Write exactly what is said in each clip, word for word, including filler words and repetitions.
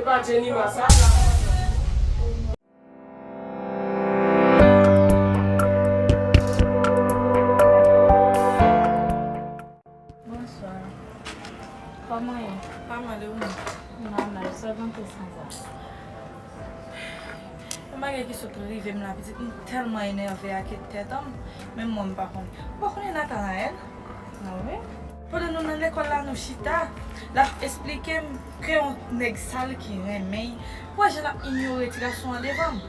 E pa Jenny Massa? Bonswa. Kòman w ye? Pa mal, e ou menm? M pa mal, sèlman te sanza. Yon bagay ki sot rive m la, pitit, m tèlman enève ak tèt an m, menm mwen m pa konn. Ou pa konnen Nathanaël? Ah wi. Pandan nou nan lekòl la, nou chita, l ap esplike m ke yon nèg sal ki renmen l, ou wè jan l ap inyore ti gason an devan m.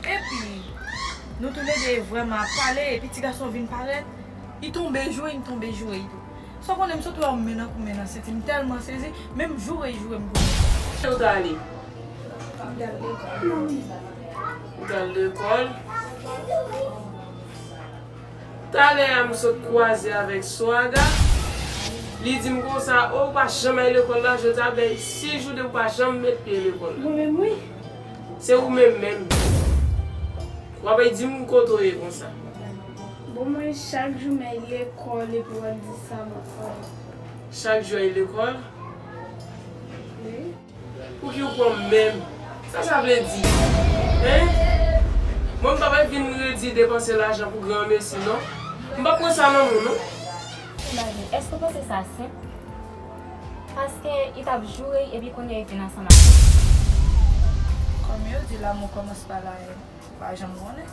Epi, nou toulede vrèman ap pale, epi ti gason an vin parèt, li tonbe joure, m tonbe joure l tou. Sa w konnen, m sot wè yon men nan kou, men nan senti, m tèlman sezi, menm joure l joure m kou. Kote w t ale? M t al lekòl. Ou t al lekòl? Talè a m sot kwaze avèk Swaga. Li di m konsa, o, ou pa janm al lekòl la, jodi a bay sis jou depi w pa janm met pye lekòl la. Mwen menm, wi. Se ou menm menm. W ap di m kote w ye konsa. Bon, mwen chak jou m al lekòl epi w ap di sa m ap pale. Chak jou w al lekòl? Wi. Pouki w pran m menm? Sa sa vle di? Hein? Mwen m pa pral vin redi depanse lajan pou granmesi non. M p ap pran sa nan men w non. Imajine, èske w panse sa senp? Paske li t ap joure l epi kounye a li vin ansanm avè l. Kòm yo di, l'amour commence par la haine. Ou pa janm konnen.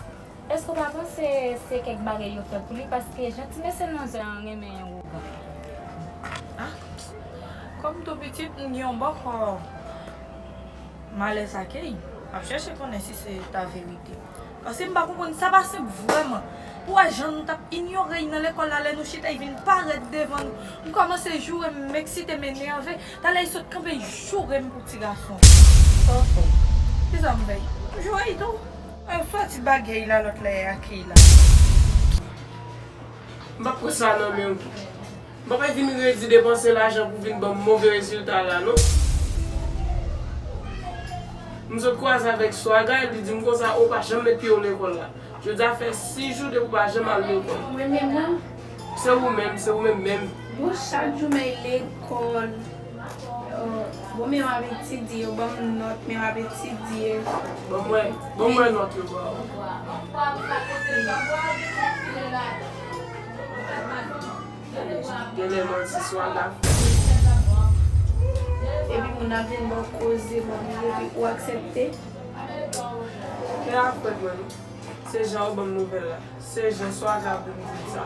Èske w pa panse se kèk bagay yo fè pou li? Paske jan ti mesye nan zòn an renmen yon ougan. Ah, kòm tou pitit, m gen yon bòkò malèz ak li. M ap chèche konnen si se ta verite. Paske m pa konprann, sa pa senp vrèman. Pou wè jan nou t ap inyore l nan lekòl la, lè nou chita, li vin parèt devan nou. M kòmanse joure, m eksite, m enève. Talè li sot kanpe joure m pou ti gason. Sa w fè? Kisa m fè? M joure l tou. Mwen soti bagay la lòt lè ak li la. M p ap pran sa nan men w. M p ap vin redi depanse lajan pou vin ban m move rezilta la non. M sot kwaze avèk Swaga, li di m konsa, o pa janm met pye w lekòl la. Jodi a fè sis jou depi w pa janm al lekòl. Mwen menm nan? Se ou menm, se ou menm menm. Bon, chak jou m al lekòl. Oh, bon, men m ap etidye, yo ban m nòt, men m ap etidye. Ban m wè, ban m wè nòt yo ba w. Genlè manti Swaga fè. Epi moun ap vin ba w koze, manmi, epi ou aksepte? Lè a fèt mwen, se jan yo ban m nouvèl la. Se jan Swaga pou m di m sa.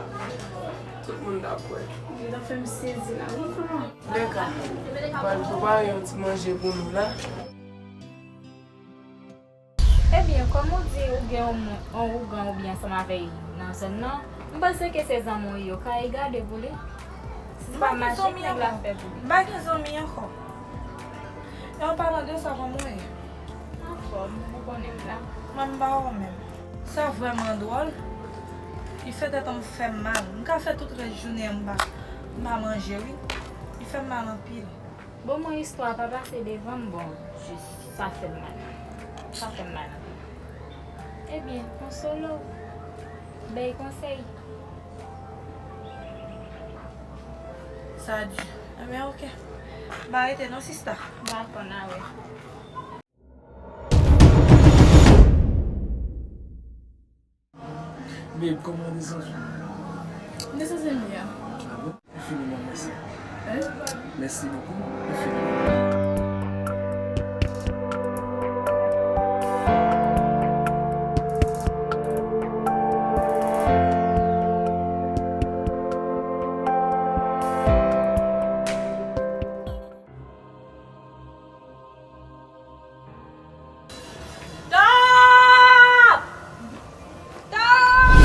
Tout moun t ap kwè. Li t ap fè m sezi la, wi, kòman? Bèka, m pral prepare yon ti manje pou nou la. Kòm ou di ou gen yon moun, yon ougan oubyen ansanm avè l nan zòn nan, m panse ke se zanmi w yo, ka al gade pou li. Si se pa mache ke nèg la fè pou li. M pa gen zanmi ankò. E an palan de sa, kòman w ye? Anfòm, ou konnen m la. Mwen m pa wè w menm. Sa vrèman dwòl. Li fè tèt an m fè m mal. M ka fè tout rès jounen an m pa, m pa manje, wi. Li fè m mal anpil. Bon, mwen istwa a pa pase devan m, bon, jis sa fè m mal. Sa fè m mal anpil. Ebyen, konsole w. Bay konsèy. Sa di. Ebyen, oke. M pa rete non, sista. M pa konn, a wè. Babe, kòman w te santi w? M te santi m byen. Ah bon? Infiniman mèsi. Hein? Merci beaucoup. Infiniman. Top! Top!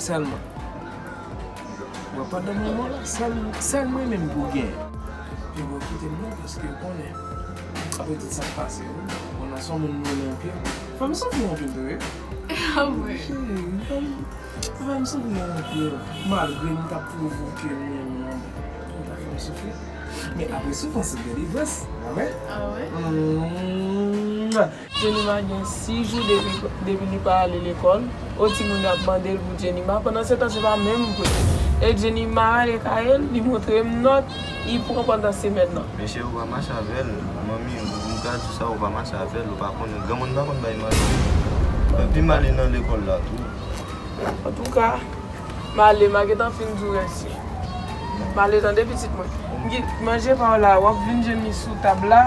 Sèlman. Bon, pandan moman la, sèl, sèl mwen menm pou gen. Pi bon, kite m non, paske ou konnen. Apre tout sa k pase, wi. Bon, nan son moun mwen anpil. Fè m soufri anpil tou, wi. Ah, wi. Cheri, fè m, fè m soufri anpil. Malgre m t ap pwovoke l, men non. Ou t ap fè m soufri. Men apre soufrans, se delivrans. Amen. Ah, wi. Mm. Jenima gen sis jou depi, depi li pa ale lekòl. O timoun yo ap mande l pou Jenima. Pandan se tan, se pa menm vre. E Jenima ale kay li, li montre m nòt, li pran pandan semèn nan. Men cheri, ou pa mache avè l. Manmi, m ka di w sa, ou pa mache avè l. Ou pa konnen, granmoun pa konn bay manti. Epi m ale nan lekòl la tou. Antouka, m ale, m a gentan fin di w mèsi. M ale tande pitit mwen. Manje pa w la, w ap vin jwenn li sou tab la,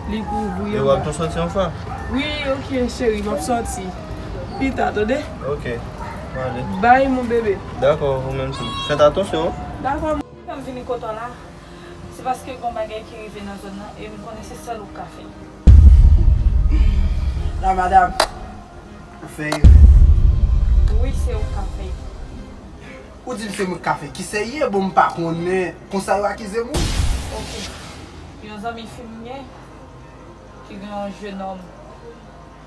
li kouvri anba. E w ap tou sòti anfwa? Wi, oke, cheri, m ap sòti. Pita, tande? Oke, m ale. Bye, mon bebe. Dakò, ou menm tou. Fèt atansyon. Dakò. Fè m vini kote w la, se paske gon bagay ki rive nan zòn nan, e m konnen se sèl ou k ka fè. La, madanm. Ou fè erè. Wi, se ou k ap fè. Ou di m se mwen k ap fè. Kisa l ye? Bon, m pa konnen. Konsa yo akize moun? Oke. Yon zanmi fi m gen, ki gen yon jenòm.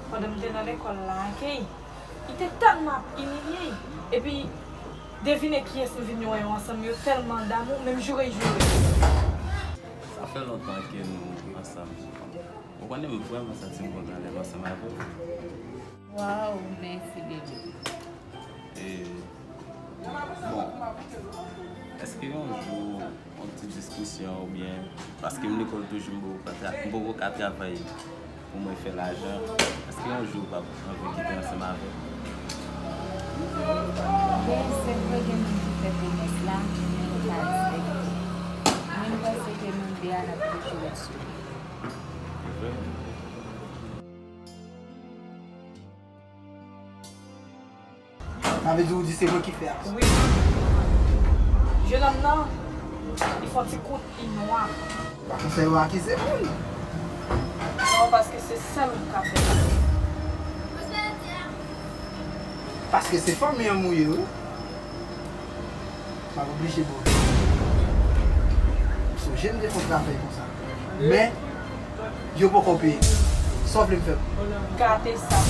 Pandan m te nan lekòl la, ake, li te tèlman ap imilye l. Epi, devine kiyès m vin wè yo ansanm, yo tèlman damou, menm joure joure. Sa fè lontan ke nou ansanm. Ou konnen m vrèman santi m kontan lè m ansanm avè w. Waw, mèsi, bebe. E, bon, èske yon jou, yon ti diskisyon oubyen, paske m lekòl toujou, m poko ka tra-, m poko ka travay pou mwen fè lajan, èske yon jou w p ap anvi kite ansanm avè m? Byen, se vre gen moun ki fè pwomès la, men yo pa respekte. Men m panse ke nou de a n ap toujou ret sou li. Sa vle di ou di se mwen ki fè a? Wi. Jenòm nan, li fè yon ti kout, li nwa. Pa konsa yo akize moun. Non, paske se sèl ou k ka fè sa. Paske se fanmi an m ou ye, wi. M ap oblije ba w. M sonje m te fè yon travay konsa. Men, yo poko peye. Sa w vle m fè? Gate sa.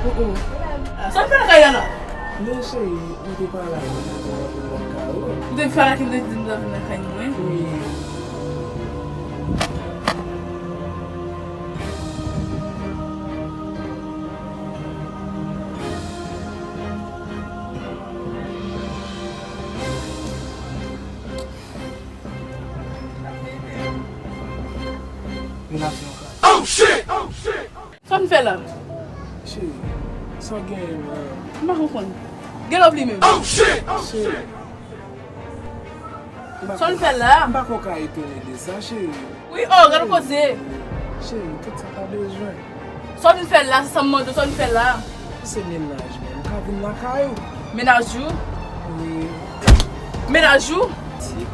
Oh, oh. Sa w fè lakay la la? Men cheri, ou te pale avè m, ou te di m w ap vin lakay ou. Ou te pale avè m, ou te di m w ap vin lakay mwen? Wi. Relasyon an kraze. Oh shit! Oh shit! Sa m fè la? Cheri, sa w genyen la? M pa konprann. Gen lòv li menm. Cheri. Sa w vin fè la? M pa kwè w ka etone de sa, cheri. Wi, oh, gade koze. Cheri, tout sa pa bezwen. Sa w vin fè la, se sa m mande w, sa w vin fè la? Se menaj mwen, m ka vin lakay ou? Menaj ou? Wi. Menaj ou? Si.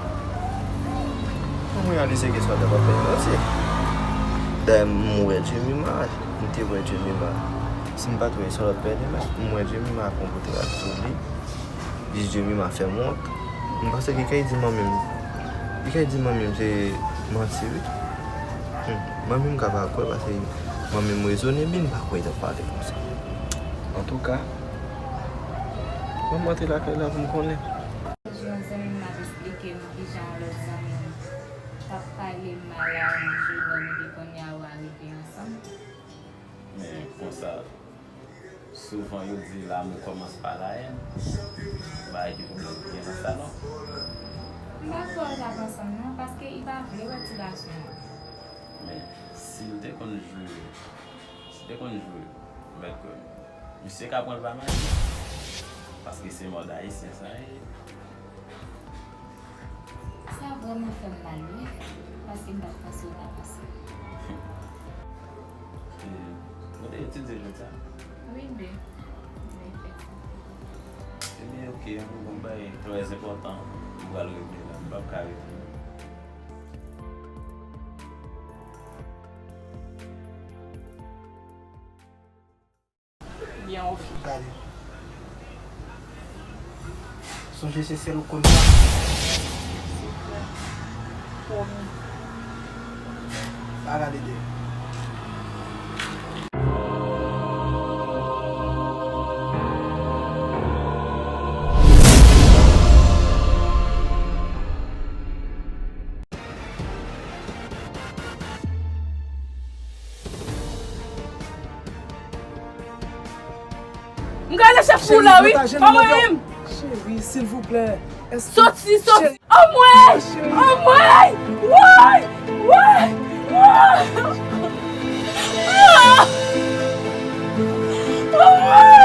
Mwen reyalize ke sa w t ap fè, non, se. Dayè, m wè Jemima, m te wè Jemima. Si m pa t wè Charlotte Pèlen, m wè Jemima ak yon kontrakt sou li. Jis Jemima fè m wont. M panse ke kay di manmi m. Li kay di manmi m se manti, wi. Hmm. Manmi m ka pa kwè, paske manmi m rezone, men m pa kwè l t ap pale konsa. Antouka, ban m antre lakay la pou m konnen. Yon zanmi m ap esplike m kijan yon lòt zanmi m t ap pale m mal a yon jenòm, epi kounye a yo arive ansanm. Men konsa, souvan yo di l'amour commence par la haine. Bagay ki pwoblèm ki gen nan sa non. M pa kwè yo t ap ansanm non, paske li pa vle wè ti gason an. Men si l te konn jwe, si l te konn jwe, mèt kwè m, misye ka pran l pa mal. Paske se mòd ayisyen sa ye. Sa vrèman fè m mal wi, paske m pa t panse w t ap ansanm. E, ou te etidye jodi a? Wi, de. M te fè sa. Ebyen, oke, yon bagay trè enpòtan, m pral regle la, m p ap ka rete non. Byen, oke. Gade. Sonje se sèl ou konn sa. Pwomi. Pa gade dèyè. M ka ale chèf pou la wi. Anmwey. Cheri, silvouplè. Soti, soti. Anmwey. Anmwey. Woy. Woy. Woy. Ah! Anmwey.